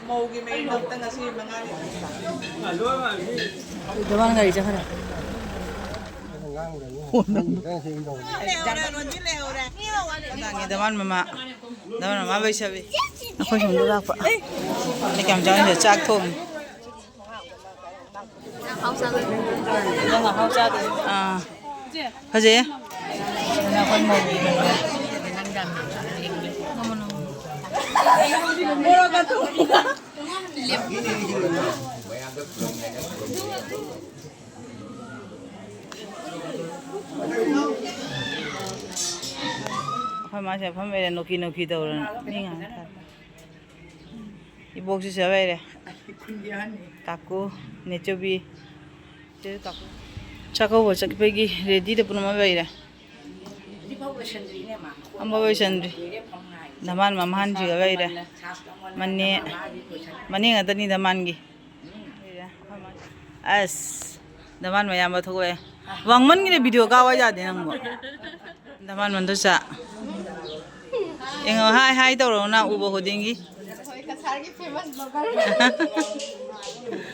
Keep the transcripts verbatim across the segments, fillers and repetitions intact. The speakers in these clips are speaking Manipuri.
ꯃꯧꯒꯤ ꯃꯌꯨꯝꯗ ꯉꯁꯤ ꯃꯉꯥꯅꯤ꯫ ꯗꯃꯥꯟ ꯒꯥꯔꯤ ꯆꯠꯈ꯭ꯔꯦ꯫ ꯗꯃꯥꯟ ꯃꯃꯥ, ꯗꯃꯥꯟ ꯃꯃꯥ ꯂꯣꯏꯁꯕꯤ꯫ ꯑꯩꯈꯣꯏ ꯁꯣꯝꯗ ꯂꯥꯛꯄ꯫ ꯑꯩ ꯀꯌꯥꯝ ꯆꯥꯅꯤꯡꯗꯦ, ꯆꯥꯛ ꯊꯣꯡꯉꯤ꯫ ꯏꯟꯖꯥꯡ ꯑꯍꯥꯎ ꯆꯥꯗꯣꯏꯅꯤ꯫ ꯑꯥ꯫ ꯐꯖꯩꯌꯦ꯫ ꯑꯗꯨꯅ ꯑꯩꯈꯣꯏ ꯃꯧꯒꯤ ꯃꯌꯨꯝꯗ꯫ ꯑꯩꯈꯣꯏ ꯃꯥꯁꯦ ꯐꯝ ꯂꯩꯔꯦ, ꯅꯣꯛꯀꯤ ꯅꯣꯛꯀꯤ ꯇꯧꯔꯅ ꯃꯤ ꯉꯥꯡꯅ ꯊꯥꯔꯦ꯫ ꯏꯕꯣꯛꯁꯨ ꯆꯠ ꯂꯩꯔꯦ꯫ ꯀꯥꯀꯨ, ꯅꯦꯆꯧꯕꯤ꯫ ꯆꯦ ꯀꯥꯀꯨ꯫ ꯆꯥꯛꯀꯧꯕ ꯆꯠꯄꯒꯤ ꯔꯦꯗꯤꯗ ꯄꯨꯝꯅꯃꯛ ꯂꯩꯔꯦ꯫ ꯑꯝꯐꯥꯎ ꯂꯣꯏꯁꯟꯗ꯭ꯔꯤ꯫ ꯗꯃꯥꯟ ꯃꯃꯥꯟꯁꯤꯒ ꯂꯩꯔꯦ꯫ ꯃꯅꯦ, ꯃꯅꯦ ꯉꯥꯛꯇꯅꯤ ꯗꯃꯥꯟꯒꯤ꯫ ꯑꯁ, ꯗꯃꯥꯟ ꯃꯌꯥꯝꯕ ꯊꯣꯛꯂꯛꯑꯦ꯫ ꯋꯥꯡꯃꯟꯒꯤꯅꯦ, ꯚꯤꯗꯤꯑꯣ ꯀꯥꯎ ꯌꯥꯗꯦ ꯅꯪꯕꯣ꯫ ꯗꯃꯥꯟ ꯃꯟꯗꯨꯆꯥ꯫ ꯌꯦꯡꯉꯣ, ꯍꯥꯏ ꯍꯥꯏ ꯇꯧꯔꯣ ꯅꯪ ꯎꯕ ꯈꯨꯗꯤꯡꯒꯤ꯫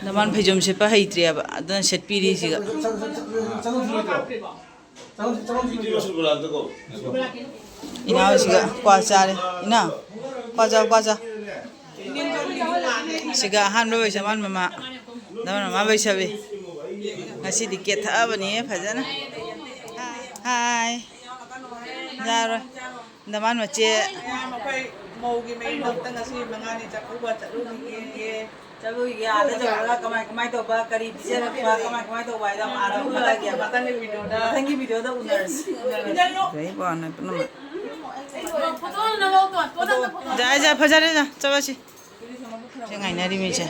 ꯗꯃꯥꯟ ꯐꯩꯖꯣꯝ ꯁꯦꯠꯄ ꯍꯩꯇ꯭ꯔꯦꯕ, ꯑꯗꯨꯅ ꯁꯦꯠꯄꯤꯔꯤꯁꯤꯒ꯫ ꯏꯅꯥꯎꯁꯤꯒ ꯀ꯭ꯋꯥ ꯆꯥꯔꯦ꯫ ꯏꯅꯥꯎ, ꯀ꯭ꯋꯥ ꯆꯥꯎ, ꯀ꯭ꯋꯥ ꯆꯥꯎ꯫ ꯁꯤꯒ ꯑꯍꯥꯟꯕ ꯑꯣꯏꯁꯦ ꯃꯥꯟ ꯃꯃꯥ꯫ ꯗꯃꯥꯟ ꯃꯃꯥ ꯂꯣꯏꯁꯕꯤ꯫ ꯉꯁꯤꯗꯤ ꯀꯦꯊꯛꯑꯕꯅꯤ ꯐꯖꯅ꯫ ꯍꯥꯏ꯫ ꯌꯥꯔꯣꯏ꯫ ꯗꯃꯥꯟ ꯃꯆꯦ꯫ ꯃꯌꯥꯝ ꯑꯩꯈꯣꯏ ꯃꯧꯒꯤ ꯃꯌꯨꯝꯗ ꯑꯝꯇ ꯉꯁꯤ ꯃꯉꯥꯅꯤ ꯆꯥꯛꯀꯧꯕ ꯆꯠꯂꯨꯈꯤꯒꯦ꯫ ꯆꯠꯂꯨꯈꯤꯒꯦ, ꯑꯥꯗ ꯌꯧꯔꯒ ꯀꯃꯥꯏ ꯀꯃꯥꯏ ꯇꯧꯕ, ꯀꯔꯤ ꯄꯤꯖꯔꯛꯄ, ꯀꯃꯥꯏ ꯀꯃꯥꯏ ꯇꯧꯕ ꯍꯥꯏꯗꯣ ꯑꯥꯗ ꯎꯠꯂꯛꯑꯒꯦꯕ꯫ ꯃꯊꯪꯒꯤ ꯚꯤꯗꯤꯑꯣꯗ꯫ ꯃꯊꯪꯒꯤ ꯚꯤꯗꯤꯑꯣꯗ ꯎꯅꯔꯁꯤ꯫ ꯐꯖꯩ ꯋꯥꯅ ꯄꯨꯝꯅꯃꯛ꯫ ꯐꯣꯇꯣ ꯑꯃ ꯂꯧꯔꯣ, ꯐꯣꯇꯣ ꯑꯃ, ꯐꯣꯇꯣ ꯑꯃ꯫ ꯌꯥꯔꯦ, ꯌꯥꯔꯦ, ꯐꯖꯔꯦ, ꯌꯥꯔꯦ, ꯆꯠꯂꯁꯤ꯫ ꯁꯤ ꯉꯥꯏꯅꯔꯤꯃꯤꯁꯦ꯫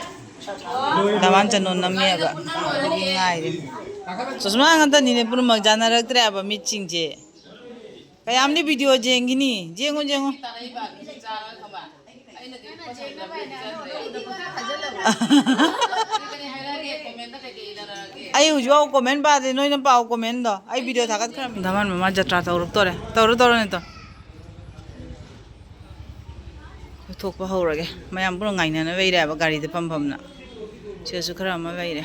ꯗꯃꯥꯟ ꯆꯅꯣ ꯅꯝꯃꯦꯕ꯫ ꯑꯗꯨꯒꯤ ꯉꯥꯏꯔꯤ꯫ ꯆꯨꯁꯃꯥ ꯉꯥꯛꯇꯅꯤꯅꯦ ꯄꯨꯝꯅꯃꯛ ꯌꯥꯅꯔꯛꯇ꯭ꯔꯦꯕ ꯃꯤꯠꯁꯤꯡꯁꯦ꯫ ꯀꯌꯥꯝꯗꯤ ꯚꯤꯗꯤꯑꯣ ꯌꯦꯡꯈꯤꯅꯤ? ꯌꯦꯡꯉꯨ, ꯌꯦꯡꯉꯨ꯫ ꯑꯩ ꯍꯧꯖꯤꯛ ꯐꯥꯎ ꯀꯣꯃꯦꯟ ꯄꯥꯗꯦ, ꯅꯣꯏꯅ ꯄꯥꯎ ꯀꯣꯃꯦꯟꯗꯣ꯫ ꯑꯩ ꯚꯤꯗꯤꯑꯣ ꯊꯥꯒꯠꯈ꯭ꯔꯕꯅꯤ꯫ ꯗꯃꯥꯟ ꯃꯃꯥ ꯖꯇ꯭ꯔꯥ ꯇꯧꯔꯛꯇꯣꯔꯦ꯫ ꯇꯧꯔꯣ, ꯇꯧꯔꯣ, ꯅꯦꯇꯣ꯫ ꯑꯩꯈꯣꯏ ꯊꯣꯛꯄ ꯍꯧꯔꯒꯦ꯫ ꯃꯌꯥꯝ ꯄꯨꯝꯅ ꯉꯥꯏꯅꯅ ꯂꯩꯔꯦꯕ ꯒꯥꯔꯤꯗ ꯐꯝ ꯐꯝꯅ꯫ ꯁꯤꯗꯁꯨ ꯈꯔ ꯑꯃ ꯂꯩꯔꯦ꯫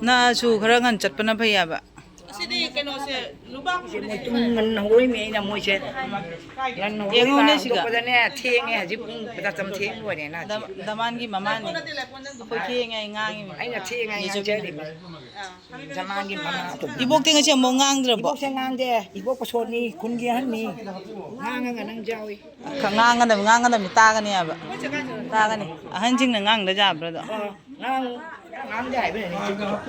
ꯅꯛꯑꯁꯨ ꯈꯔ ꯉꯟ ꯆꯠꯄꯅ ꯐꯩ ꯍꯥꯏꯕ꯫ ꯑꯁꯤꯗꯤ ꯀꯩꯅꯣꯁꯦ, ꯂꯨꯕꯥꯛ ꯃꯣꯏ ꯇꯨꯝ ꯉꯟꯅ ꯍꯧꯒꯠꯂꯤꯃꯤ ꯑꯩꯅ ꯃꯣꯏꯁꯦ꯫ ꯉꯟꯅ ꯌꯦꯡꯉꯨꯅꯦ ꯍꯧꯒꯠꯂꯤꯕ ꯁꯤꯒ꯫ ꯍꯧꯒꯠꯄꯗꯅꯦ ꯊꯦꯡꯉꯦ ꯍꯧꯖꯤꯛ ꯄꯨꯡ ꯆꯥꯇꯝ ꯊꯦꯡ ꯂꯣꯏꯔꯦꯅ ꯍꯧꯖꯤꯛ꯫ ꯗꯃ-, ꯗꯃꯥꯟꯒꯤ ꯃꯃꯥꯅꯤ꯫ ꯑꯩꯈꯣꯏ ꯊꯦꯡꯉꯦ ꯑꯩ ꯉꯥꯡꯉꯤꯃꯤ꯫ ꯑꯩꯅ ꯊꯦꯡꯉꯦ ꯑꯩ ꯉꯥꯡꯖꯔꯤꯃꯤ꯫ ꯗꯃꯥꯟꯒꯤ ꯃꯃꯥ꯫ ꯏꯕꯣꯛꯇꯤ ꯉꯁꯤ ꯑꯃꯨꯛ ꯉꯥꯡꯗ꯭ꯔꯕꯣ? ꯏꯕꯣꯛꯁꯦ ꯉꯥꯡꯗꯦ꯫ ꯏꯕꯣꯛ ꯄꯁꯣꯠꯅꯤ꯫ ꯈꯨꯟꯒꯤ ꯑꯍꯟꯅꯤ꯫ ꯉꯥꯡꯉꯒ ꯅꯪ ꯌꯥꯎꯏ꯫ ꯈ-, ꯉꯥꯡꯒꯗꯕ, ꯉꯥꯡꯒꯗꯕꯅꯤ, ꯇꯥꯒꯅꯤ ꯍꯥꯏꯕ꯫ ꯇꯥꯒꯅꯤ꯫ ꯑꯍꯟꯁꯤꯡꯅ ꯉꯥꯡꯗ ꯌꯥꯕ꯭ꯔꯥꯗꯣ? ꯑ, ꯉꯥꯡ-, ꯉꯥꯡꯗꯦ ꯍꯥꯏꯕꯅꯤ꯫ ꯉꯥꯡꯗ-,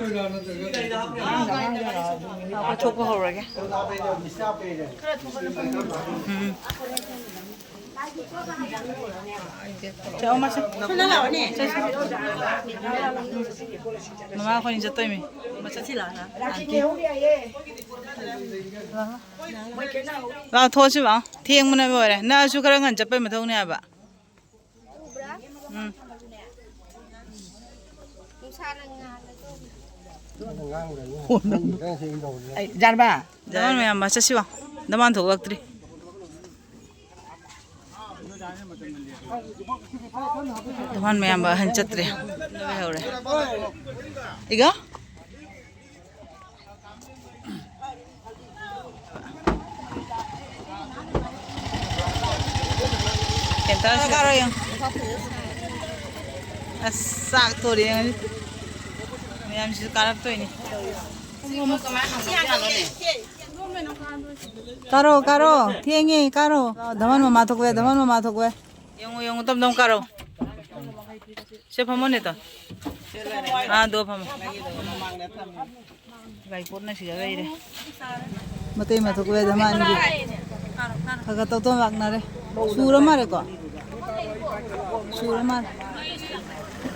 ꯉꯥꯡꯗ-, ꯑꯩꯈꯣꯏ ꯊꯣꯛꯄ ꯍꯧꯔꯒꯦ꯫ ꯎꯝ꯫ ꯆꯠꯂꯣ, ꯃꯥꯁꯦ꯫ ꯃꯃꯥ, ꯑꯩꯈꯣꯏꯅꯤ ꯆꯠꯇꯣꯏꯃꯤ꯫ ꯆꯠꯁꯤ ꯂꯥꯛꯑꯣ꯫ ꯂꯥꯛꯑꯣ, ꯊꯣꯛꯑꯁꯤ ꯂꯥꯛꯑꯣ꯫ ꯊꯦꯡꯕꯅ ꯂꯣꯏꯔꯦ꯫ ꯅꯛꯑꯁꯨ ꯈꯔ ꯉꯟꯅ ꯆꯠꯄꯩ ꯃꯊꯧꯅꯦ ꯍꯥꯏꯕ꯫ ꯎꯝ꯫ ꯑꯩ, ꯖꯥꯟꯕ? ꯗꯃꯥꯟ ꯃꯌꯥꯝꯕ ꯆꯠꯁꯤ ꯂꯥꯛꯑꯣ꯫ ꯗꯃꯥꯟ ꯊꯣꯛꯂꯛꯇ꯭ꯔꯤ꯫ ꯗꯃꯥꯟ ꯃꯌꯥꯝꯕ ꯑꯍꯟ ꯆꯠꯇ꯭ꯔꯦ꯫ ꯂꯣꯏꯍꯧꯔꯦ꯫ ꯏꯒ? ꯀꯦꯟꯇꯔꯁꯤ ꯀꯥꯔꯣ ꯌꯦꯡꯉꯨ꯫ ꯑꯁ, ꯆꯥꯛ ꯊꯣꯔꯤ ꯌꯦꯡꯉꯨ꯫ ꯃꯌꯥꯝꯁꯤꯁꯨ ꯀꯥꯔꯛꯇꯣꯏꯅꯤ꯫ ꯀꯥꯔꯣ, ꯀꯥꯔꯣ꯫ ꯊꯦꯡꯉꯦ, ꯀꯥꯔꯣ꯫ ꯗꯃꯥꯟ ꯃꯃꯥ ꯊꯣꯛꯂꯛꯑꯦ, ꯗꯃꯥꯟ ꯃꯃꯥ ꯊꯣꯛꯂꯛꯑꯦ꯫ ꯌꯦꯡꯉꯨ, ꯌꯦꯡꯉꯨ, ꯇꯞ ꯇꯞ ꯀꯥꯔꯣ꯫ ꯁꯦ ꯐꯝꯃꯣꯅꯦ ꯇꯣ꯫ ꯑꯥ, ꯗꯣ ꯐꯝꯃꯣ꯫ ꯂꯥꯏꯄꯣꯠꯅ ꯁꯤꯗ ꯂꯩꯔꯦ꯫ ꯃꯇꯩ ꯃꯊꯛ ꯑꯣꯏꯗ ꯃꯥꯟꯒꯤ꯫ ꯈꯔ ꯈꯔ ꯇꯧ ꯇꯧ ꯂꯥꯛꯅꯔꯦ꯫ ꯁꯨꯔ ꯃꯥꯜꯂꯦꯀꯣ? ꯁꯨꯔ ꯃꯥꯜꯂꯦ꯫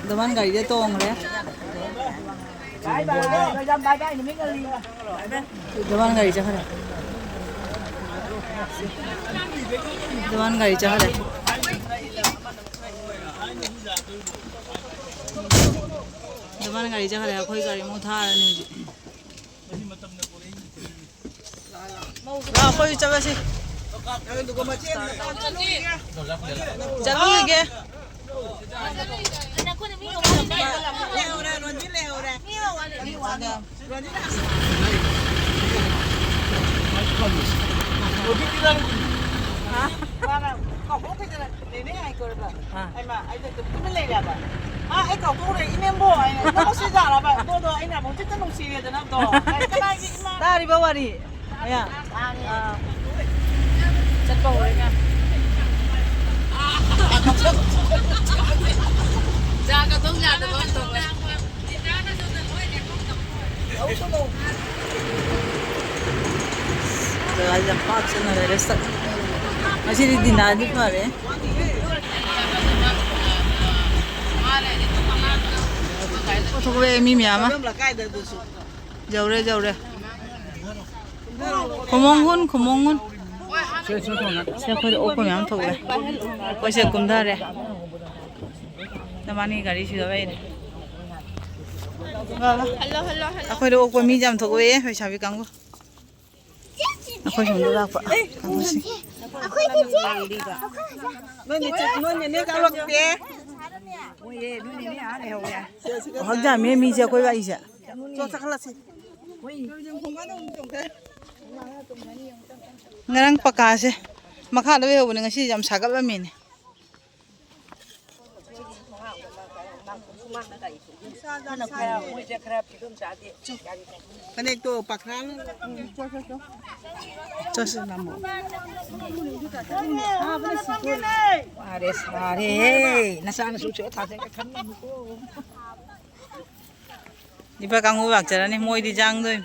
ꯗꯃꯥꯟ ꯒꯥꯔꯤꯗ ꯇꯣꯡꯈ꯭ꯔꯦ꯫ ꯗꯃꯥꯟ ꯒꯥꯔꯤ ꯆꯠꯈ꯭ꯔꯦ꯫ ꯗꯃꯥꯟ ꯒꯥꯔꯤ ꯆꯠꯈ꯭ꯔꯦ꯫ ꯗꯃꯥꯟ ꯒꯥꯔꯤ ꯆꯠꯈ꯭ꯔꯦ꯫ ꯑꯩꯈꯣꯏ ꯒꯥꯔꯤ ꯑꯃꯨꯛ ꯊꯥꯔꯅꯤ ꯍꯧꯖꯤꯛ꯫ ꯂꯥꯛꯑꯣ, ꯑꯩꯈꯣꯏꯁꯨ ꯆꯠꯂꯁꯤ꯫ ꯆꯠꯂꯨꯈꯤꯒꯦ꯫ ꯂꯩꯍꯧꯔꯦ, ꯔꯣꯟꯖꯤꯠ ꯂꯩꯍꯧꯔꯦ꯫ ꯔꯣꯟꯖꯤꯠ ꯍꯥ? ꯃꯥꯅ ꯀꯧꯊꯣꯛꯈꯤꯗꯅ ꯅꯦꯅꯦ ꯍꯥꯏ ꯀꯧꯔꯕ꯫ ꯑꯥ꯫ ꯍꯩꯃꯥ, ꯑꯩꯗꯤ ꯑꯗꯨꯝ ꯇꯨꯃꯤꯟ ꯂꯩꯔꯦꯕ꯫ ꯑꯥ, ꯑꯩ ꯀꯧꯊꯣꯛꯎꯔꯦ, "ꯏꯅꯦꯝꯕꯣ" ꯍꯥꯏꯅ, "ꯏꯅꯦꯝꯕꯣ ꯁꯤ ꯌꯥꯔꯕ?" ꯑꯗꯣ, ꯑꯗꯣ ꯑꯩꯅ ꯑꯃꯨꯛ ꯍꯧꯖꯤꯛꯇ ꯅꯨꯡꯁꯤꯔꯦꯗꯅ ꯑꯗꯣ꯫ ꯀꯅꯥꯒꯤ ꯏꯃꯥ? ꯇꯥꯔꯤꯕ ꯋꯥꯔꯤ꯫ ꯑꯌꯥ꯫ ꯑꯥ꯫ ꯆꯠꯄ ꯍꯧꯔꯦ ꯉꯥ꯫ ꯆꯥꯒ ꯑꯗꯨꯝ ꯌꯥꯗꯕ ꯑꯣꯏꯅ ꯇꯧꯔꯦ꯫ ꯖꯒꯥꯁꯦ ꯌꯥꯝ ꯄꯥꯛ ꯆꯠꯅꯔꯦ, ꯔꯦꯁꯇ꯫ ꯉꯁꯤꯗꯤ ꯗꯤꯅꯥꯗꯤ ꯐꯔꯦ꯫ ꯊꯣꯛꯂꯛꯑꯦ ꯃꯤ ꯃꯌꯥꯝ ꯑꯃ꯫ ꯌꯧꯔꯦ, ꯌꯧꯔꯦ꯫ ꯈꯨꯃꯣꯡꯒꯨꯟ, ꯈꯨꯃꯣꯡꯒꯨꯟ꯫ ꯁꯦ, ꯑꯩꯈꯣꯏꯗ ꯑꯣꯛꯄ ꯃꯌꯥꯝ ꯊꯣꯛꯂꯦ꯫ ꯑꯩꯈꯣꯏꯁꯦ ꯀꯨꯝꯊꯔꯦ꯫ ꯅꯕꯥꯅꯤ ꯒꯥꯔꯤ ꯁꯤꯗ ꯂꯩꯔꯦ꯫ Hello, hello, hello. ꯑꯩꯈꯣꯏꯗ ꯑꯣꯛꯄ ꯃꯤꯁꯦ ꯌꯥꯝ ꯊꯣꯛꯂꯛꯑꯦ, ꯂꯩꯁꯥꯕꯤ ꯀꯥꯡꯕꯨ꯫ ꯑꯩꯈꯣꯏ ꯁꯣꯝꯗ ꯂꯥꯛꯄ ꯀꯥꯡꯕꯨꯁꯦ꯫ ꯅꯣꯏ ꯅꯦꯆꯦ-, ꯅꯣꯏ ꯅꯦꯅꯦ ꯀꯥꯡꯂꯨꯞꯇꯤ? ꯍꯛꯆꯥꯡ ꯃꯤ, ꯃꯤꯁꯦ ꯑꯩꯈꯣꯏ ꯋꯥꯔꯤꯁꯦ꯫ ꯉꯔꯥꯡ ꯄꯀꯥꯁꯦ ꯃꯈꯥꯗ ꯂꯩꯍꯧꯕꯅꯦ, ꯉꯁꯤꯁꯦ ꯌꯥꯝ ꯁꯥꯒꯠꯂꯝꯃꯦꯅꯦ꯫ ꯐꯅꯦꯛꯇꯣ ꯄꯥꯈ꯭ꯔꯥꯡ꯫ ꯆꯠꯁꯤ꯫ ꯋꯥꯔꯦ, ꯁꯥꯔꯦ꯫ ꯅꯆꯥꯅꯁꯨ ꯁꯤꯗ ꯊꯥꯖꯒꯦ ꯈꯟꯕꯅꯤꯀꯣ꯫ ꯏꯄꯥ ꯀꯥꯡꯕꯨ ꯂꯥꯛꯆꯔꯅꯤ, ꯃꯣꯏꯗꯤ ꯌꯥꯡꯗꯣꯏꯅꯤ꯫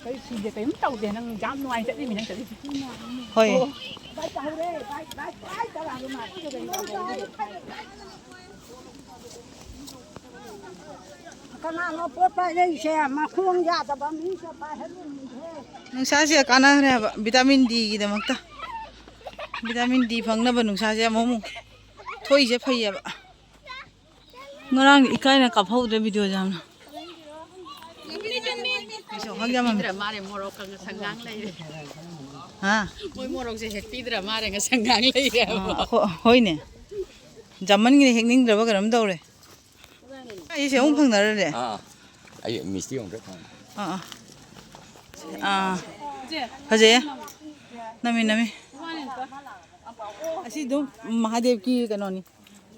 ꯀꯔꯤ ꯁꯤꯗꯦ, ꯀꯔꯤꯝ ꯇꯧꯗꯦ꯫ ꯅꯪ ꯌꯥꯝ ꯅꯨꯡꯉꯥꯏ ꯆꯠꯂꯤꯃꯤ ꯅꯪ ꯆꯠꯂꯤꯁꯦ꯫ ꯍꯣꯏ꯫ ꯑꯣ꯫ ꯀꯅꯥꯅꯣ ꯄꯣꯠ ꯄꯥꯏꯔꯛꯏꯁꯦ? ꯃꯈꯣꯡ ꯌꯥꯗꯕ ꯃꯤꯁꯦ ꯄꯥꯏꯍꯜꯂꯤꯅꯤꯍꯦ꯫ ꯅꯨꯡꯁꯥꯁꯦ ꯀꯥꯟꯅꯈ꯭ꯔꯦ ꯍꯥꯏꯕ, vitamin D ꯒꯤꯗꯃꯛꯇ꯫ Vitamin D ꯐꯪꯅꯕ ꯅꯨꯡꯁꯥꯁꯦ ꯑꯃꯨꯛ ꯑꯃꯨꯛ ꯊꯣꯛꯏꯁꯦ ꯐꯩꯌꯦꯕ꯫ ꯉꯔꯥꯡꯗꯤ ꯏꯀꯥꯏꯅ ꯀꯥꯞꯍꯧꯗ꯭ꯔꯦ videoꯁꯦ ꯌꯥꯝꯅ꯫ ꯑꯩꯁꯨ ꯈꯪꯖꯃꯝꯃꯤ꯫ ꯃꯥꯅꯦ, ꯃꯣꯔꯣꯛ ꯀꯪꯅ ꯁꯪꯒꯥꯡ ꯂꯩꯔꯦ꯫ ꯑꯥ꯫ ꯃꯣꯏ ꯃꯣꯔꯣꯛꯁꯦ ꯍꯦꯛꯄꯤꯗ꯭ꯔ ꯃꯥꯔꯦ ꯉꯁꯪ ꯉꯥꯡ ꯂꯩꯔꯦ꯫ ꯑꯥ, ꯑꯩꯈꯣꯏ-, ꯍꯣꯏꯅꯦ꯫ ꯖꯥꯃꯟꯒꯤꯅ ꯍꯦꯛꯅꯤꯡꯗ꯭ꯔꯕ ꯀꯩꯅꯣꯝ ꯇꯧꯔꯦ꯫ ꯑꯩꯁꯦ ꯑꯃꯨꯛ ꯐꯪꯅꯔꯔꯦ꯫ ꯑꯥ, ꯑꯩ ꯃꯤꯁꯇꯤ ꯑꯃꯨꯛꯇ ꯐꯪ-꯫ ꯑꯥ, ꯑꯥ꯫ ꯑꯥ, ꯐꯖꯩꯌꯦ꯫ ꯅꯝꯃꯤ, ꯅꯝꯃꯤ꯫ ꯑꯁꯤ ꯑꯗꯨꯝ ꯃꯍꯥꯗꯦꯕꯀꯤ ꯀꯩꯅꯣꯅꯤ꯫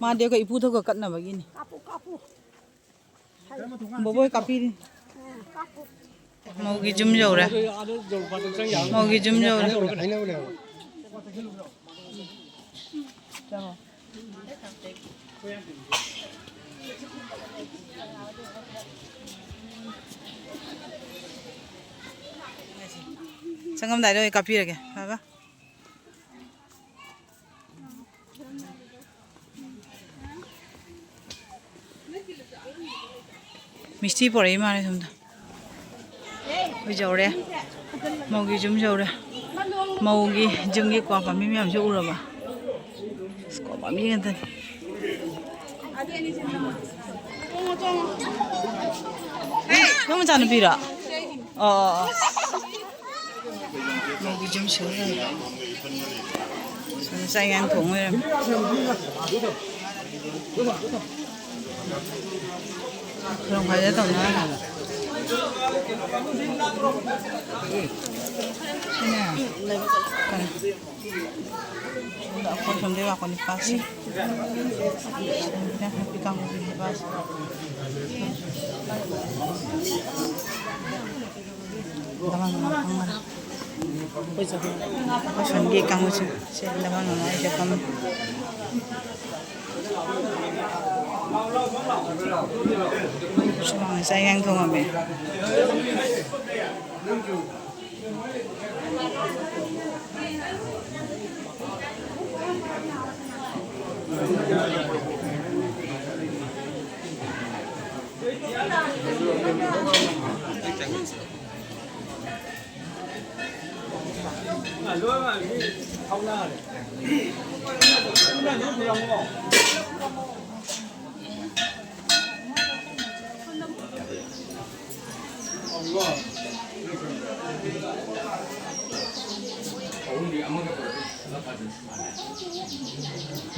ꯃꯍꯥꯗꯦꯕꯀ ꯏꯄꯨꯊꯧꯒ ꯀꯠꯅꯕꯒꯤꯅꯤ꯫ ꯕꯣꯕꯣꯏ ꯀꯥꯞꯄꯤꯔꯤ꯫ ꯃꯧꯒꯤ ꯌꯨꯝ ꯌꯧꯔꯦ꯫ ꯃꯧꯒꯤ ꯌꯨꯝ ꯌꯧꯔꯦ꯫ ꯆꯪꯉꯝꯗꯥꯏꯗ ꯑꯣꯏꯅ ꯀꯥꯞꯄꯤꯔꯒꯦ꯫ ꯕꯥꯏ ꯕꯥꯏ꯫ ꯃꯤꯁꯇꯤ ꯄꯣꯔꯛꯏ ꯃꯥꯜꯂꯦ ꯁꯣꯝꯗ꯫ ꯑꯩꯈꯣꯏ ꯌꯧꯔꯦ꯫ ꯃꯧꯒꯤ ꯌꯨꯝ ꯌꯧꯔꯦ꯫ ꯃꯧꯒꯤ ꯌꯨꯝꯒꯤ ꯀ꯭ꯋꯥ ꯄꯥꯝꯕꯤ ꯃꯌꯥꯝꯁꯦ ꯎꯔꯕ? ꯑꯁ, ꯀ꯭ꯋꯥ ꯄꯥꯝꯕꯤ ꯉꯥꯛꯇꯅꯤ꯫ ꯅꯪ ꯃꯆꯥꯅꯨꯄꯤꯔꯣ? ꯑꯣ, ꯑꯣ, ꯑꯣ꯫ ꯃꯧꯒꯤ ꯌꯨꯝ ꯁꯨ ꯂꯩꯔꯦ꯫ ꯁꯣꯝꯗ ꯆꯥꯛ ꯏꯟꯖꯥꯡ ꯊꯣꯡ ꯂꯩꯔꯝꯃꯦ꯫ ꯈꯨꯔꯨꯝ ꯈꯥꯏꯖ ꯇꯧꯅꯔꯝꯃꯦ꯫ ꯁꯤꯅꯦ꯫ ꯀꯔꯤ? ꯑꯩꯈꯣꯏ ꯁꯣꯝꯗꯩ ꯂꯥꯛꯄ ꯅꯤꯄꯥꯁꯦ꯫ ꯅꯨꯄꯤ ꯀꯥꯡꯕꯨꯒꯤ ꯅꯤꯄꯥꯁꯦ꯫ ꯂꯃꯟ ꯃꯃꯥ ꯐꯝꯈ꯭ꯔꯦ꯫ ꯑꯩꯈꯣꯏ ꯁꯣꯝꯒꯤ ꯀꯥꯡꯕꯨꯁꯦ ꯁꯤ ꯂꯃꯟ ꯃꯃꯥ ꯑꯩꯁꯦ ꯐꯝꯃꯤ꯫ ꯁꯨꯃꯥꯡꯗ ꯆꯥꯛ ꯏꯟꯖꯥꯡ ꯊꯣꯡꯉꯝꯃꯦ꯫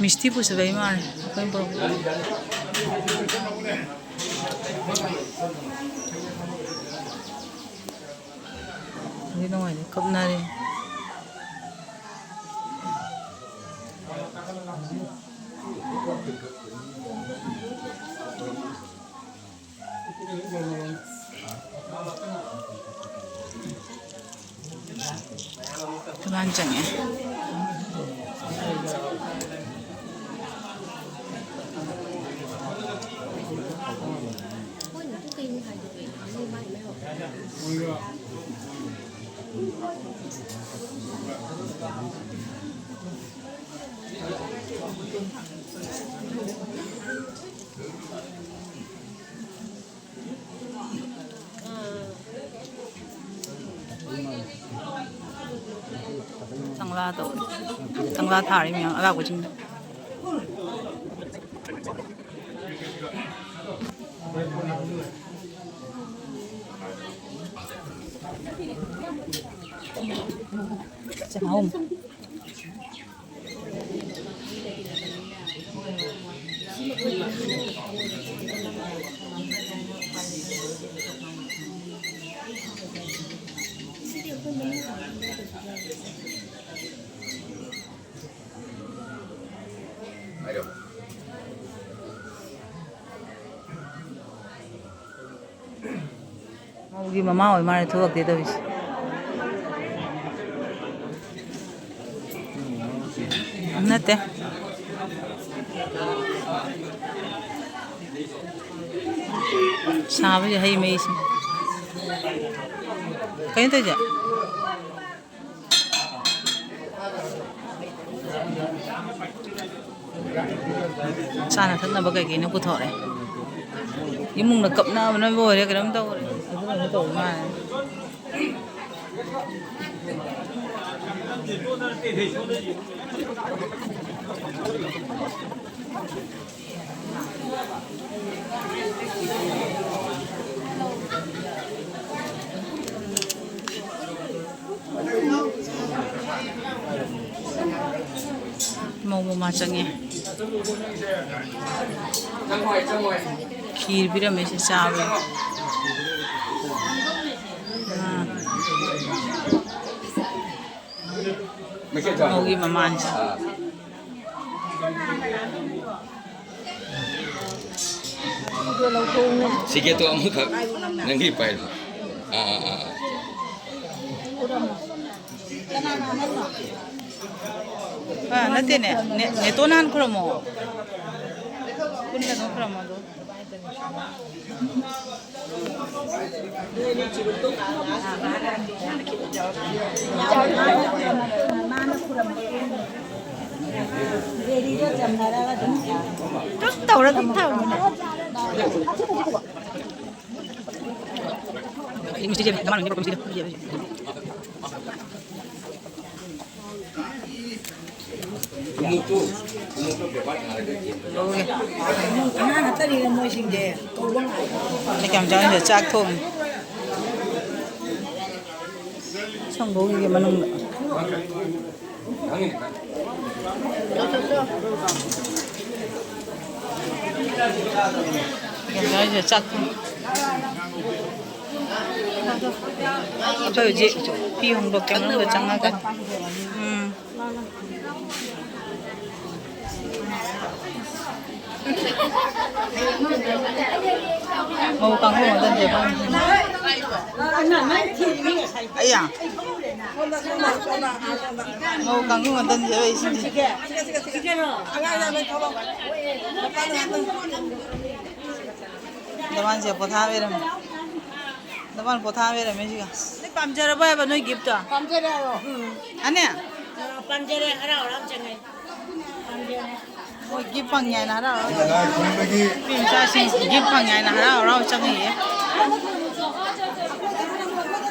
ꯃꯤꯁꯇꯤ ꯄꯨꯁꯤꯕ ꯏꯃꯥꯅꯦ ꯑꯩꯈꯣꯏ ꯄꯨꯔꯛꯄ꯫ ꯅꯨꯡꯉꯥꯏꯅ ꯀꯞꯅꯔꯦ꯫ ꯍꯨꯔꯥꯟ ꯆꯪꯉꯦ꯫ ꯀꯪꯂꯥ ꯇꯧ-, ꯀꯪꯂꯥ ꯊꯥꯔꯤ ꯃꯌꯥꯝ ꯑꯔꯥꯛꯄꯁꯤꯡꯗꯣ꯫ ꯆꯍꯨꯝ꯫ ꯃꯧꯒꯤ ꯃꯃꯥ ꯑꯣꯏ ꯃꯥꯜꯂꯦ ꯊꯣꯛꯂꯛꯇꯦ ꯇꯧꯔꯤꯁꯦ꯫ ꯅꯠꯇꯦ꯫ ꯁꯥꯕꯁꯦ ꯍꯩ ꯃꯍꯤꯁꯦ꯫ ꯀꯩꯅꯣ ꯇꯧꯔꯤꯁꯦ? ꯆꯥꯅ ꯊꯛꯅꯕ ꯀꯩꯀꯩꯅꯣ ꯄꯨꯊꯣꯔꯛꯑꯦ꯫ ꯏꯃꯨꯡꯅ ꯀꯞꯅꯕꯅ ꯂꯣꯏꯔꯦ, ꯀꯩꯅꯣꯝ ꯇꯧꯔꯦ꯫ ꯑꯗꯨꯅ ꯑꯃꯨꯛ ꯇꯧꯕ ꯃꯥꯜꯂꯦ꯫ ꯃꯥ ꯆꯪꯉꯦ꯫ ꯈꯤꯔ ꯄꯤꯔꯝꯃꯦ ꯁꯤ ꯆꯥꯕ꯫ ꯑꯥ꯫ ꯃꯧꯒꯤ ꯃꯃꯥꯟꯁꯦ꯫ ꯁꯤꯒꯦꯠꯇꯣ ꯑꯃꯈꯛ ꯅꯪꯒꯤ ꯄꯥꯏꯔꯣ꯫ ꯑꯥ, ꯑꯥ, ꯑꯥ, ꯑꯥ꯫ ꯑꯥ, ꯅꯠꯇꯦꯅꯦ꯫ ꯅꯦ-, ꯅꯦꯇꯣ ꯅꯍꯥꯟ ꯈꯨꯔꯝꯃꯣ꯫ ꯄꯨꯟꯅ ꯑꯗꯨꯝ ꯈꯨꯔꯝꯃꯣ ꯑꯗꯣ꯫ ꯑꯗꯨꯝ ꯇꯧꯔ ꯑꯗꯨꯝ ꯊꯝꯃꯨꯅꯦ꯫ ꯂꯣꯏꯔꯦ꯫ ꯑꯉꯥꯡ ꯉꯥꯛꯇꯅꯤꯅ ꯃꯣꯏꯁꯤꯡꯁꯦ ꯀꯧꯕ ꯉꯥꯏꯕ꯫ ꯆꯥꯛ ꯌꯥꯝ ꯆꯥꯅꯤꯡꯗꯦ, ꯆꯥꯛ ꯊꯣꯡꯉꯤ꯫ ꯁꯪꯒꯧꯒꯤ ꯃꯅꯨꯡꯗ꯫ ꯀꯩꯅꯣ ꯍꯥꯏꯁꯦ, ꯆꯥꯛ ꯊꯣꯡ-, ꯑꯩꯈꯣꯏ ꯍꯧꯖꯤꯛ ꯐꯤ ꯍꯣꯡꯗꯣꯛꯀꯦ ꯃꯅꯨꯡꯗ ꯆꯪꯉꯒ꯫ ꯎꯝ꯫ ꯃꯧ ꯀꯥꯡꯕꯨ ꯉꯥꯛꯇꯅꯦ꯫ ꯑꯌꯥ꯫ ꯃꯧ ꯀꯥꯡꯕꯨ ꯉꯥꯛꯇꯅꯦ ꯂꯩꯔꯤꯁꯤꯡꯁꯦ꯫ ꯗꯃꯥꯟꯁꯦ ꯄꯣꯊꯥ ꯂꯩꯔꯝꯃꯦ꯫ ꯗꯃꯥꯟ ꯄꯣꯊꯥ ꯂꯩꯔꯝꯃꯦ ꯁꯤꯒ꯫ ꯅꯣꯏ ꯄꯥꯝꯖꯔꯕ ꯍꯥꯏꯕ ꯅꯣꯏ gift ꯇꯣ? ꯄꯥꯝꯖꯔꯦ ꯍꯥꯏꯔꯣ꯫ ꯑꯅꯦ? ꯑ, ꯄꯥꯝꯖꯔꯦ, ꯍꯔꯥꯎ ꯍꯔꯥꯎ ꯆꯪꯉꯦ꯫ ꯄꯥꯝꯖꯔꯦ꯫ ꯃꯣꯏ gift ꯐꯪꯉꯦ ꯍꯥꯏꯅ ꯍꯔꯥꯎ ꯍꯔꯥꯎ꯫ ꯂꯥꯏ ꯈꯨꯔꯨꯝꯕꯒꯤ ꯅꯨꯄꯤ ꯃꯆꯥꯁꯤꯡ gift ꯐꯪꯉꯦ ꯍꯥꯏꯅ ꯍꯔꯥꯎ ꯍꯔꯥꯎ ꯆꯪꯉꯤꯌꯦ꯫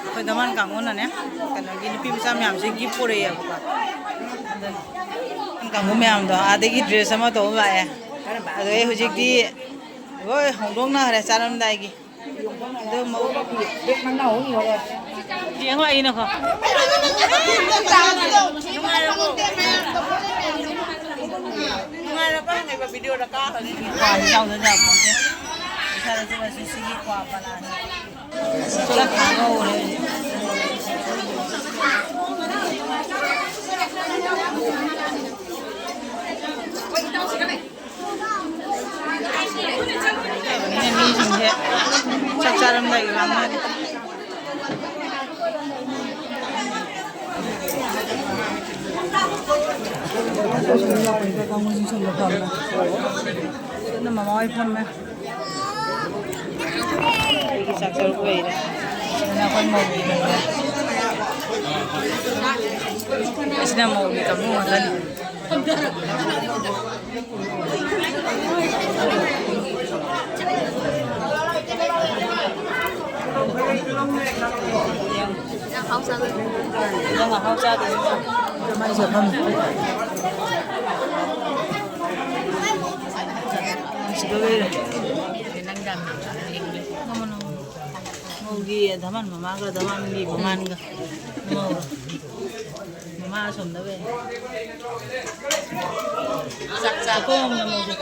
ꯑꯩꯈꯣꯏ ꯗꯃꯥꯟ ꯀꯥꯡꯕꯨꯅꯅꯦ, ꯀꯩꯅꯣꯒꯤ ꯅꯨꯄꯤ ꯃꯆꯥ ꯃꯌꯥꯝꯁꯦ gift ꯄꯨꯔꯛꯑꯦꯕꯀꯣ꯫ ꯑꯗꯨꯅ ꯀꯥꯡꯕꯨ ꯃꯌꯥꯝꯗꯣ ꯑꯥꯗꯒꯤ dress ꯑꯃ ꯇꯧꯕ ꯂꯥꯛꯑꯦ꯫ ꯑꯗꯣ ꯑꯩ ꯍꯧꯖꯤꯛꯇꯤ ꯂꯣꯏ ꯍꯣꯡꯗꯣꯛꯅꯈ꯭ꯔꯦ ꯆꯥꯔꯝꯗꯥꯏꯒꯤ꯫ ꯑꯗꯣ ꯃꯧ ꯌꯦꯡꯉꯣ ꯑꯩꯅꯀꯣ꯫ ꯅꯨꯡꯉꯥꯏꯔꯕ ꯍꯪꯉꯤꯕ ꯚꯤꯗꯤꯑꯣꯗ ꯀꯥꯈ꯭ꯔꯅꯤ꯫ ꯀ꯭ꯋꯥꯁꯤ ꯆꯥꯎꯗ ꯌꯥꯄꯣꯟꯇꯦ꯫ ꯏꯁꯥꯗ ꯆꯠꯂꯁꯨ ꯁꯤꯒꯤ ꯀ꯭ꯋꯥ ꯄꯂꯥꯅꯤ꯫ ꯆꯥꯛ ꯊꯥꯡ ꯍꯧꯔꯦ ꯍꯧꯖꯤꯛ꯫ ꯃꯤꯁꯤꯡꯁꯦ ꯆꯥꯛ ꯆꯥꯔꯝꯗꯥꯏꯒꯤ ꯂꯥꯡꯅꯔꯤ꯫ ꯀꯥꯡꯕꯨꯁꯤꯡ ꯁꯣꯝꯗ ꯐꯝꯃꯦ꯫ ꯑꯗꯨꯅ ꯃꯃꯥ ꯍꯣꯏ ꯐꯝꯃꯦ꯫ ꯑꯩꯒꯤ ꯆꯥꯛ ꯁꯔꯨꯛ ꯂꯩꯔꯦ꯫ ꯑꯗꯨꯅ ꯑꯩꯈꯣꯏ ꯃꯧꯒꯤ ꯂꯩꯔꯦ꯫ ꯑꯁꯤꯅ ꯃꯧꯒꯤ ꯀꯥꯡꯕꯨ ꯉꯥꯛꯇꯅꯤ꯫ ꯅꯪ ꯑꯍꯥꯎ ꯆꯥꯗꯣꯏꯅꯤꯅ꯫ ꯃꯥꯏ ꯆꯠꯐꯝ꯫ ꯁꯤꯗ ꯂꯩꯔꯦ꯫ ꯅꯪ ꯌꯥꯝ ꯌꯦꯡꯂꯦ꯫ ꯅꯃ ꯅꯃ꯫ ꯃꯧꯒꯤ ꯙꯃꯥꯟ ꯃꯃꯥꯒ ꯙꯃꯥꯟꯒꯤ ꯃꯃꯥꯟꯒ꯫ ꯃꯧ꯫ ꯃꯃꯥ ꯑꯁꯣꯝꯗ ꯂꯩ꯫ ꯆꯥꯛ ꯆꯥꯊꯣꯛꯑꯝꯅ ꯃꯧꯁꯦ꯫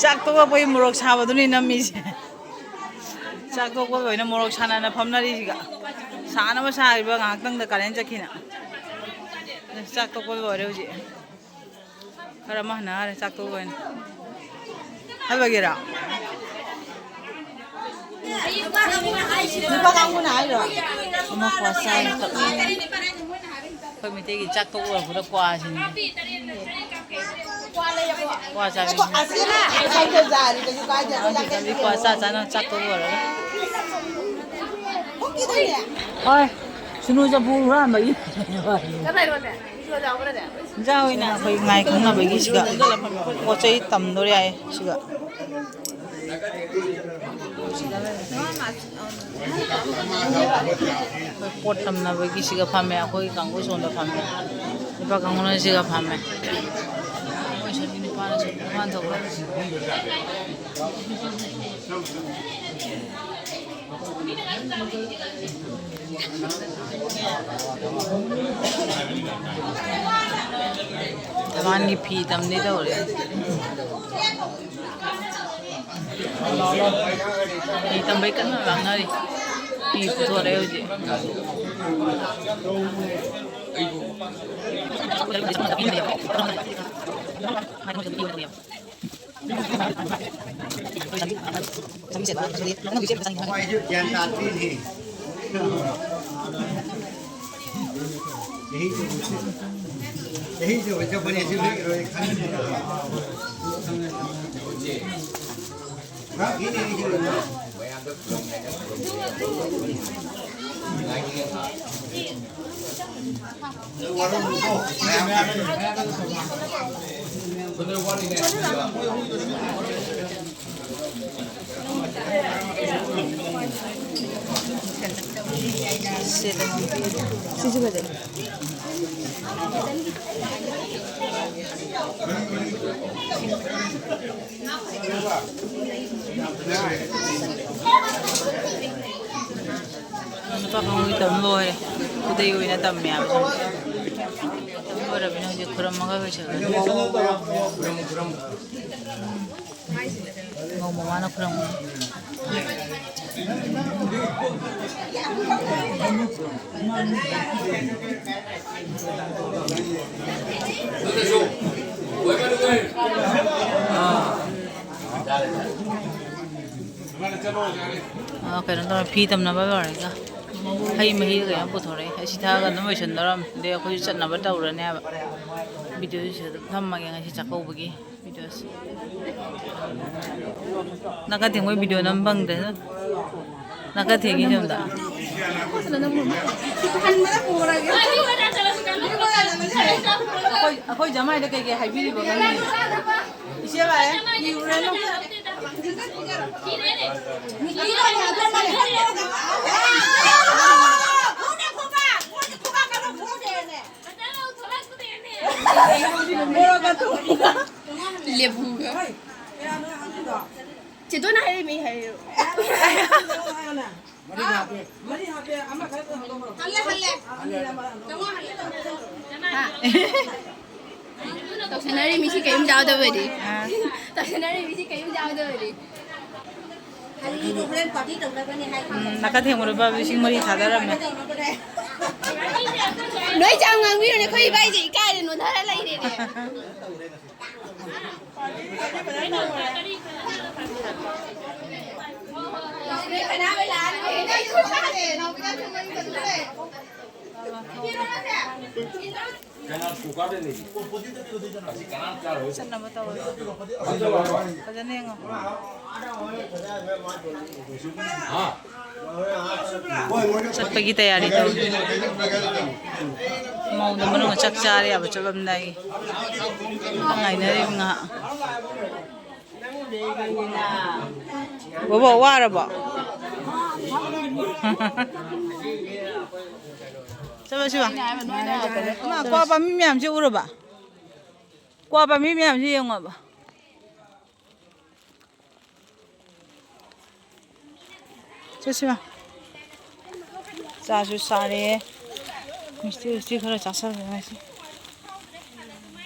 ꯆꯥꯛ ꯇꯣꯛꯂꯛꯄꯒꯤ ꯃꯣꯔꯣꯛ ꯁꯥꯕꯗꯨꯅꯤ ꯅꯝꯃꯤꯁꯦ꯫ ꯆꯥꯛ ꯇꯣꯛꯄꯒ ꯑꯣꯏꯅ ꯃꯣꯔꯣꯛ ꯁꯥꯟꯅꯅ ꯐꯝꯅꯔꯤꯁꯤꯒ꯫ ꯁꯥꯅꯕ ꯁꯥꯔꯤꯕ ꯉꯥꯏꯍꯥꯛꯇꯪꯗ ꯀꯥꯂꯦꯟ ꯆꯠꯈꯤꯅ꯫ ꯆꯥꯛ ꯇꯣꯛꯄ ꯂꯣꯏꯔꯦ ꯍꯧꯖꯤꯛ꯫ ꯈꯔ ꯑꯃ ꯍꯟꯅꯔꯦ ꯆꯥꯛ ꯇꯣꯛꯄ ꯑꯣꯏꯅ꯫ ꯍꯜꯂꯒꯦꯔꯥ? ꯅꯨꯄꯥ ꯀꯥꯡꯕꯨꯅ ꯍꯥꯏꯔꯣ? ꯑꯃ ꯀ꯭ꯋꯥ ꯆꯥꯔꯤ ꯊꯛꯏ꯫ ꯑꯩꯈꯣꯏ ꯃꯩꯇꯩꯒꯤ ꯆꯥꯛ ꯇꯣꯛ ꯂꯣꯏꯔꯛꯄꯗ ꯀ꯭ꯋꯥꯁꯤꯡꯁꯦ꯫ ꯀ꯭ꯋꯥ ꯆꯥꯕꯤꯁꯤꯡ꯫ ꯉꯁꯥꯏꯗꯣ ꯌꯥꯔꯤ, ꯀꯩꯁꯨ ꯀꯥꯏꯗꯦ꯫ ꯑꯉꯥꯡꯁꯤꯡ ꯆꯥꯕꯤ ꯀ꯭ꯋꯥ ꯆꯥ ꯆꯥꯅ ꯆꯥꯛ ꯇꯣꯛ ꯂꯣꯏꯔꯒ꯫ ꯍꯣꯏ, ꯁꯨꯅꯨ ꯆꯐꯨ ꯍꯨꯔꯥꯟꯕꯒꯤ꯫ ꯏꯟꯖꯥꯡ ꯑꯣꯏꯅ ꯑꯩꯈꯣꯏ ꯉꯥꯏ ꯈꯪꯅꯕꯒꯤ ꯁꯤꯒ ꯄꯣꯠ ꯆꯩ ꯇꯝꯗꯣꯔꯦ ꯍꯥꯏ ꯁꯤꯒ꯫ ꯑꯩꯈꯣꯏ ꯄꯣꯠ ꯇꯝꯅꯕꯒꯤ ꯁꯤꯒ ꯐꯝꯃꯦ, ꯑꯩꯈꯣꯏ ꯀꯥꯡꯕꯨ ꯁꯣꯝꯗ ꯐꯝꯃꯦ, ꯅꯨꯄꯥ ꯀꯥꯡꯕꯨꯅ ꯁꯤꯒ ꯐꯝꯃꯦ꯫ ꯃꯣꯏ ꯁꯣꯝꯒꯤ ꯅꯨꯄꯥꯅ ꯁꯣꯝ ꯃꯄꯥꯟ ꯊꯣꯛꯈ꯭ꯔꯦ꯫ ꯊꯕꯥꯟꯒꯤ ꯐꯤ ꯇꯝꯗꯤ ꯇꯧꯔꯦ꯫ ꯐꯤ ꯇꯝꯕꯩ ꯀꯟꯅ ꯂꯥꯡꯅꯔꯤ꯫ ꯐꯤ ꯄꯨꯊꯣꯔꯛꯑꯦ ꯍꯧꯖꯤꯛ꯫ ꯃꯣꯏꯁꯨ ꯒ꯭ꯌꯥꯟ ꯇꯥꯗ꯭ꯔꯤꯅꯦ꯫ ꯆꯍꯤ ꯆꯨꯞꯄꯁꯦ꯫ ꯆꯍꯤ ꯆꯨꯞꯄ ꯆꯠꯄꯅꯦ ꯁꯤ ꯂꯣꯏꯔꯣꯏ ꯈꯟꯕꯗ꯫ ꯉꯥꯛꯀꯤꯅꯦ ꯑꯩꯁꯨ꯫ ꯁꯤꯁꯨ ꯐꯖꯩ꯫ ꯅꯨꯄꯥ ꯀꯥꯡꯕꯨꯒꯤ ꯇꯝ ꯂꯣꯏꯔꯦ꯫ ꯈꯨꯗꯩ ꯑꯣꯏꯅ ꯇꯝꯃꯦ ꯍꯥꯏꯕ꯫ ꯇꯝ ꯂꯣꯏꯔꯕꯅꯤꯅ ꯍꯧꯖꯤꯛ ꯈꯨꯔꯝꯃꯒ ꯂꯣꯏꯁꯤꯜꯂꯅꯤ꯫ ꯃꯧ ꯃꯃꯥꯅ ꯈꯨꯔꯝꯃꯣ꯫ ꯑꯥ, ꯀꯩꯅꯣ ꯇꯧꯔꯦ, ꯐꯤ ꯇꯝꯅꯕ ꯂꯣꯏꯔꯒ ꯍꯩ ꯃꯍꯤꯒ ꯀꯩꯅꯣ ꯄꯨꯊꯣꯔꯛꯑꯦ꯫ ꯑꯁꯤ ꯊꯛꯑꯒ ꯑꯗꯨꯝ ꯂꯣꯏꯁꯟꯗꯧꯔꯝ꯫ ꯑꯗꯩ ꯑꯩꯈꯣꯏꯁꯨ ꯆꯠꯅꯕ ꯇꯧꯔꯅꯦꯕ꯫ ꯚꯤꯗꯤꯑꯣꯁꯤ ꯁꯤꯗ ꯑꯗꯨꯝ ꯊꯝꯃꯒꯦ ꯉꯁꯤ ꯆꯥꯛꯀꯧꯕꯒꯤ꯫ ꯅꯥꯀ ꯊꯦꯡꯕꯩ ꯚꯤꯗꯤꯑꯣ ꯅꯝ ꯐꯪꯗꯦ꯫ ꯅꯥꯀ ꯊꯦꯡꯉꯤ ꯁꯣꯝꯗ꯫ ꯑꯩꯈꯣꯏ, ꯑꯩꯈꯣꯏ ꯖꯃꯥꯏꯗ ꯀꯩꯀꯩ ꯍꯥꯏꯕꯤꯔꯤꯕ ꯈꯪꯗꯦ꯫ ꯏꯆꯦ ꯂꯥꯛꯑꯦ꯫ ꯌꯦꯡꯉꯨꯔꯅꯨ꯫ ꯂꯦꯕꯨꯒ꯫ ꯆꯦꯗꯣꯅ ꯍꯥꯏꯔꯝꯃꯤ ꯍꯥꯏꯌꯨ꯫ ꯃꯔꯤ ꯍꯥꯞꯄꯦ꯫ ꯃꯔꯤ ꯍꯥꯞꯄꯦ, ꯑꯃꯈꯛ ꯍꯜꯂꯦ, ꯍꯜꯂꯦ꯫ ꯆꯥꯝꯃꯉꯥ ꯍꯜꯂꯦ꯫ ꯇꯧꯁꯟꯅꯔꯤ ꯃꯤꯁꯤ ꯀꯔꯤꯝ ꯆꯥꯗꯕꯗꯤ꯫ ꯑꯥ꯫ ꯇꯧꯁꯟꯅꯔꯤ ꯃꯤꯁꯤ ꯀꯔꯤꯝ ꯆꯥꯗꯕꯗꯤ꯫ ꯍꯌꯦꯡꯗꯣ ꯍꯣꯔꯦꯟ ꯄꯥꯔꯇꯤ ꯇꯧꯅꯕꯅꯦ ꯍꯥꯏ꯫ ꯎꯝ, ꯅꯥꯀꯟ ꯊꯦꯡꯕ ꯂꯨꯄꯥ ꯂꯤꯁꯤꯡ ꯃꯔꯤ ꯊꯥꯗꯔꯝꯃꯦ꯫ ꯅꯣꯏ ꯆꯥꯝ ꯉꯥꯡꯕꯤꯔꯨꯅꯦ, ꯑꯩꯈꯣꯏ ꯏꯕꯥꯏꯁꯦ ꯏꯀꯥꯏꯔꯦ, ꯅꯣꯟꯊꯔ ꯂꯩꯔꯦꯅꯦ꯫ ꯆꯠꯅꯕ ꯇꯧꯔꯣ꯫ ꯐꯖꯅ ꯌꯦꯡꯉꯣ꯫ ꯆꯠꯄꯒꯤ ꯇꯌꯥꯔꯤ ꯇꯧꯔꯤ꯫ ꯃꯧꯗ ꯃꯅꯨꯡꯗ ꯆꯥꯛ ꯆꯥꯔꯦ ꯍꯥꯏꯕ ꯆꯠꯂꯝꯗꯥꯏꯒꯤ꯫ ꯉꯥꯏꯅꯔꯤꯕ ꯉꯥꯏꯍꯥꯛ꯫ ꯕꯣꯕꯣ, ꯋꯥꯔꯕꯣ? ꯆꯠꯂꯣ ꯁꯤꯕ꯫ ꯏꯃꯥ, ꯀ꯭ꯋꯥ ꯄꯥꯝꯕꯤ ꯃꯌꯥꯝꯁꯦ ꯎꯔꯕ? ꯀ꯭ꯋꯥ ꯄꯥꯝꯕꯤ ꯃꯌꯥꯝꯁꯦ ꯌꯦꯡꯉꯣꯕ꯫ ꯆꯠꯁꯤꯕ꯫ ꯆꯥꯁꯨ ꯆꯥꯔꯦ꯫ ꯃꯤꯁꯇꯤ ꯎꯁꯇꯤ ꯈꯔ ꯆꯥꯁꯜꯂꯦ ꯉꯁꯤ꯫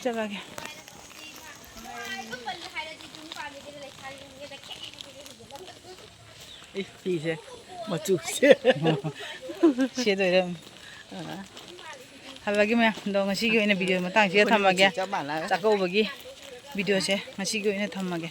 ꯆꯠꯂꯒꯦ꯫ ꯑꯩ ꯐꯤꯁꯦ ꯃꯆꯨꯁꯦ꯫ ꯁꯦꯠꯇꯣꯏꯔ? ꯑꯥ꯫ ꯍꯜꯂꯒꯦ ꯃꯌꯥꯝ꯫ ꯑꯗꯣ ꯉꯁꯤꯒꯤ ꯑꯣꯏꯅ ꯚꯤꯗꯤꯑꯣ ꯃꯇꯥꯡꯁꯤꯗ ꯊꯝꯃꯒꯦ꯫ ꯆꯞ ꯃꯥꯟꯅꯔꯦ꯫ ꯆꯥꯛꯀꯧꯕꯒꯤ ꯚꯤꯗꯤꯑꯣꯁꯦ ꯉꯁꯤꯒꯤ ꯑꯣꯏꯅ ꯊꯝꯃꯒꯦ꯫